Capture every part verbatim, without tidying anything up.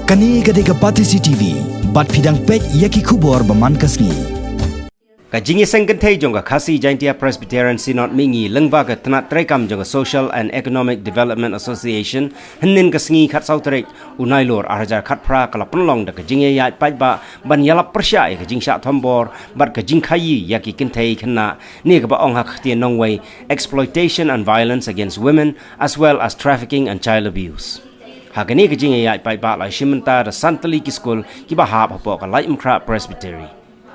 Kane ka dei ka Batesi T V, bad phi dang peit ïa ki khubor ba man ka sngi. Ka jingïaseng kynthei jong ka Khasi Jaintia Presbyterian Synod Mihngi lyngba ka tnat treikam jong ka Social and Economic Development Association, hynnin ka sngi khatsaw tarik u Nailur arhajar khatphra ka la pynlong da ka jingïaid paidbah ban ïalap pyrshah ïa ka jingshah thombor bad ka jingkhaïi ïa ki kynthei khynnah, ne kaba ong ha ka ktien nongwei, exploitation and violence against women, as well as trafficking and child abuse. Ha kane ka jingïaid paidbah la shim bynta da san tylli ki skul kiba hap hapoh ka Laitumkhrah Presbytery.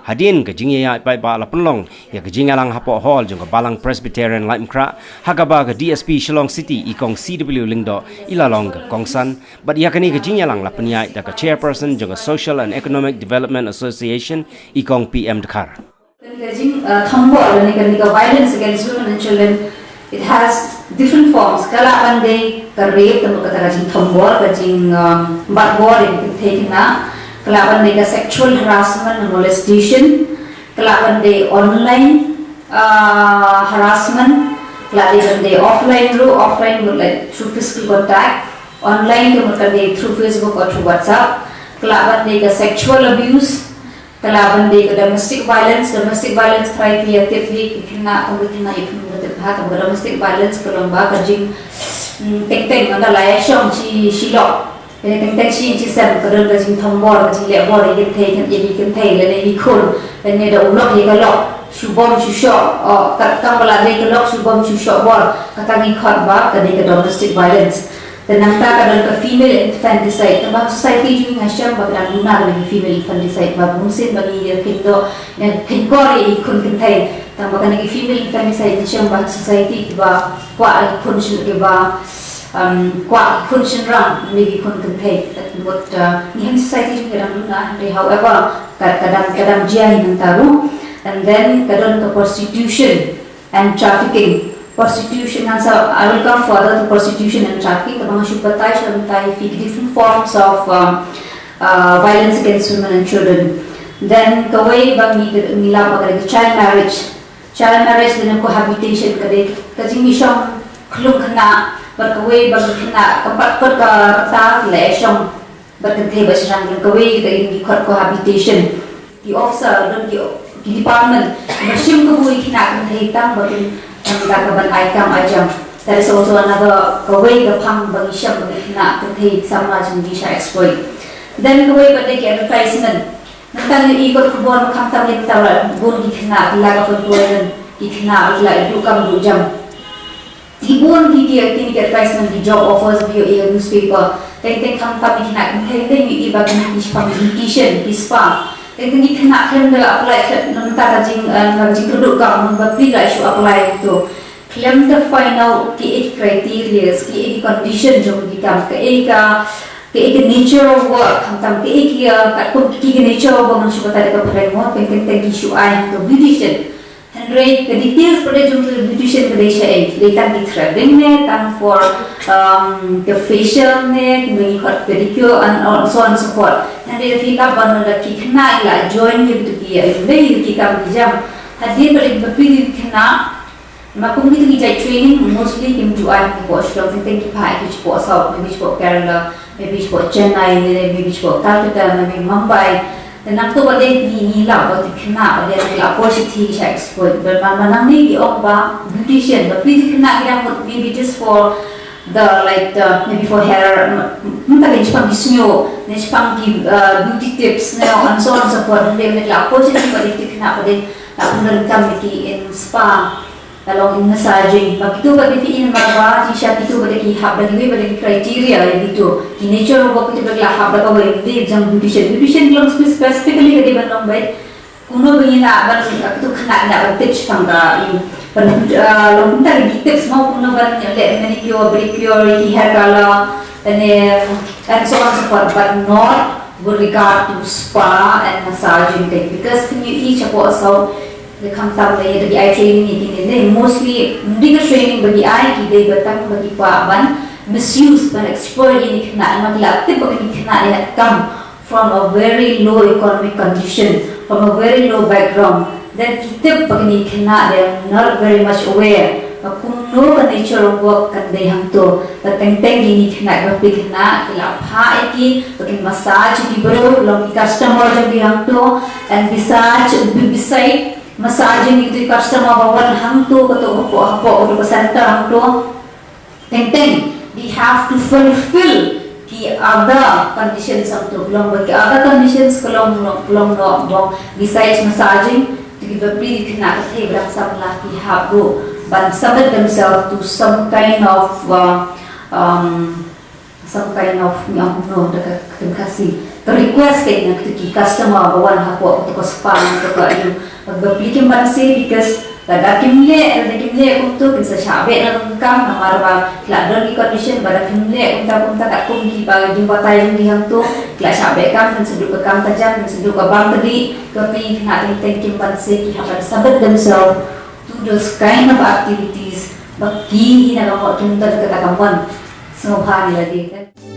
Hadien ka jingïaid paidbah la pynlong ïa ka jingïalang hapoh hall jong ka Balang Presbyterian Laitumkhrah, ha kaba ka D S P Shillong City i Kong C W Lyngdoh i la long ka kongsan, bad ïa kane ka jingïalang la pynïaid da ka chairperson jong ka Social and Economic Development Association i Kong P M Dkhar. Kane ka jing, uh, thombor, kane ka, kane ka violence against women and children, it has different forms. Ka lah ban dei ka rape, te mut kata ka jingthombor, ka jing, um, batbor ïa ki kynthei khynnah. Ka lah ban dei ka sexual harassment and molestation. Ka lah ban dei online, uh, harassment. Ka lah dei ban dei offline ruh, offline mut like through physical contact. Online te mut ka dei through Facebook or through WhatsApp. Ka lah ban dei ka sexual abuse. Ka lah ban dei ka domestic violence, domestic violence tharai phi ïa tip hi, ki khynnah, tang ki khynnah ïa phi tip ha, ka domestic violence ka long ba ka jing, mm, teng teng, ynda la ïa shong shi, shi lok. Kane teng teng shi, shi sem, ka don ka jingthombor, ka jingleh bor ïa ki kynthei, ïa ki kynthei, lane ïa ki khun, lane da u lok ïa ka lok, shu bom shu shoh, oh, ka, tang ba la dei ka lok, shu bom shu shoh bor, kata ngi khot ba ka dei ka domestic violence. Te nangta ka don ka female infanticide. Te ba society jong ngi nga shem ba ka dang duna ka female infanticide, ba bun sien ba ngi ïa kheiñ doh, ïa kheiñ kor ïa i khun kynthei. Tang ba kane ka female infanticide nga shem ba society kiba kwah i khun shin, kiba, um, kwah i khun shynrang ne i khun kynthei. Te mut, uh, ngi hynnin society jong ngi ka dang duna, hynrei however, ka, ka dang, ka dang jia hi nangta ruh. And then ka don ka prostitution and trafficking. Prostitution, ngan sa, I will come further to prostitution and trafficking, kaba nga shu batai sha mynta ïa phi ki different forms of, um, uh, violence against women and children. Then kawei ba ngi, ngi lap ba ka dei child marriage. Child marriage lane cohabitation ka dei ka jingïashong khlung khynnah bad kawei ba ngi khynnah, ka pat kot ka rta ki la ïashong bad kynthei bad shynrang, kawei ka dei ngi khot cohabitation. Ki officer, don ki, ki department ba shim kabu ïa ki khynnah kynthei tang ba kin, tang ba ka ban ai kam ai jam. That is also another, kawei ka phang ba ngi shem ba ki khynnah kynthei samla jong ngi shah exploit. Then kawei ba dei ki advertisement. Nangta ngi i kot khubor ba khamtam ïa kita, bun ki khynnah ki la ka food poison, ki khynnah ki la duh kam duh jam. Ki bun ki, ki, ki, ki advertisement, ki job offers ba ïoh ïa newspaper. Teng teng khamtam ïa ki khynnah kynthei, teng teng ïa ki ba ki, ki spa, beautician, ki spa. Teng teng ki khynnah khlem da apply, khlem, nangta ka jing, eh, ka jingkyrduh kam, nang ba phi la shu apply to. Khlem da find out kiei ki criteria, kiei ki condition jong ki kam, kiei ka, kiei ka nature of work, khamtam kiei ki, eh, katkum ki, ki nature of work ngan shu batai da ka phareng mo, teng teng teng ki shu ai to beautician. Hynrei ka details pat de jong ka beautician ka dei shaei, dei tang ki threading ne, tang for, um, ka facial ne, kumba ngi khot pedicure and, and so on and so forth. Hynrei phi lap ban da ki khynnah la join ïa kito ki, ïa, ïa ki kam ki jam. Hadien ba dei ba phi ki khynnah, ma kum kito ki jait training mostly kim ju ai hapoh Shillong, teng teng ki phah ïa ki shapoh South, maybe shapoh Kerala, maybe shapoh Chennai, maybe shapoh Calcutta, maybe Mumbai. Te nangta ba dei ngi, ngi lap ba ki khynnah ba dei ngi lap poi shathie ki shah exploit. Ba, ba, ba nangne ki ong ba beautician, ba phi ki khynnah ki dang mut maybe just for the, like, the, maybe for hair, m-, m-, mynta ki shaphang ki sniew, ne shaphang ki, uh, beauty tips, ne, and so on and so forth. Ba dei ngi lap poi shathie ba dei ki khynnah ba dei lap pyndonkam ïa ki in spa. Ka long in massaging. Ba kito ba dei ki in, ba, ba, jingshisha kito ba dei ki hap da kiwei ba dei ki criteria ïa kito. Ki nature of work kito ba dei ki la hap da kawei, dei jong beautician. Beautician ki long spe-, specifically ka dei ban long ba kumno ba ngi lah ban, kito khynnah ngi lah ban tip shaphang ka, in, ban, uh, long kumta ki tips mo kumno ban leh manicure, pedicure, ki hair color, and, and so on and so forth, but not with regard to spa and massaging thing. Because phin ïohi shapoh South, Te khamtam lei ïa ki ai training ïa kine, ne mostly ym dei ka training ba ki ai, ki dei ba tang ba ki kwah ban misuse, ban exploit ïa ki khynnah, namar ki la tip ba kine ki khynnah ki la come from a very low economic condition, from a very low background. Then ki tip ba kine ki khynnah, they are not very much aware ba kum Kumno ka nature of work kan dei hangto. Ba teng teng kine ki khynnah, ba phi khynnah, ki la phah ïa ki, ba kin massage ïa ki briew, long ki customer jong ki hangto. And besides, be-, beside massaging ïa ki customer ba wan hangto, kato hapoh, hapoh, kato ka center hangto. Teng teng, they have to fulfill ki other conditions hangto, long ba ki other conditions ka long, long, long, long, long, besides massaging, to give a plea, ki khynnah ka thei ba dang samla ki hap ruh ban submit themselves to some kind of, uh, um, some kind of, ngi ong kumno da ka ktien Khasi, ka request ka na kito ki customer ba wan hapoh kito ka spa, kito ka ïing, ba plie kim banse, because lada kim leh, lada kim leh kumto kin sa shah beh na ka kam, namar ba la don ki condition ba lada kim leh kumta kumta, katkum kiba jingbatai jong ngi hangto, ki la shah beh kam, kin sa duh ka kam ka jam, kin sa duh ka bam ka dih. Ba plie, khynnah teng teng kim banse, ki hap ban submit themselves to those kind of activities ba ki hi na ka mot kim don kata ka mon sngewbha ïa lade, kan.